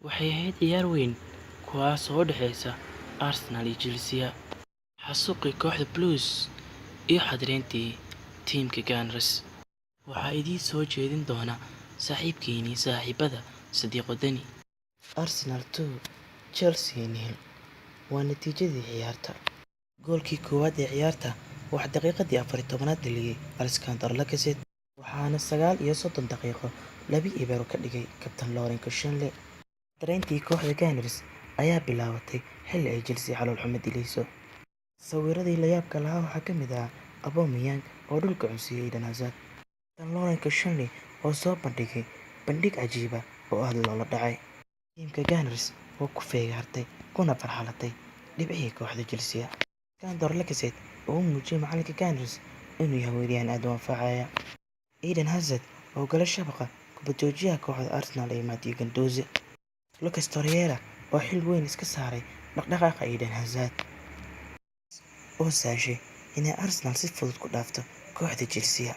Waxay ahayd ciyaar weyn kuwaas oo u dhaxaysa Arsenal iyo Chelsea. Xasuuqii kooxda Blues iyo xadreyntii tiimka Gunners. Waxaa idiin soo jeedin doona saaxiibkiini saaxiibada Sadiq Wadani. Arsenal 2 Chelsea 0 waa natiijadii ciyaarta. Goolkii koowaad ee ciyaarta waxaa daqiiqadii 14aad dhaliyay Alexandre Lacazette, waxaana 39 daqiiqo 2-0 ka dhigay kabtan Laurent Koscielny. Xadreyntii kooxda Gunners ayaa bilaabatay xilli ay Chelsea calool xumo dilayso. Sawiradii la yaabka lahaa waxaa ka mid ahaa Aubameyang oo dhulka cunsiiyay Eden Hazard, kabtan Laurent Koscielny oo soo bandhigay bandhig cajiib ah oo aad loola dhacay. Tiimka Gunners oo ku feegaartay kuna fal-xalatay dhibcihii kooxda Chelsea. Alexandre Lacazette oo u muujiyay macalinka Gunners inuu yahay weeraryahan aad u anfacaya. Eden Hazard oo galay shabaqa kubad joojiyaha kooxda Arsenal ee Matteo Guendouzi. Lucas Torreira oo xil weyn iska saaray dhaqdhaqaaqa Eden Hazard oo sahashay inay Arsenal si fudud ku dhaafto kooxda Chelsea.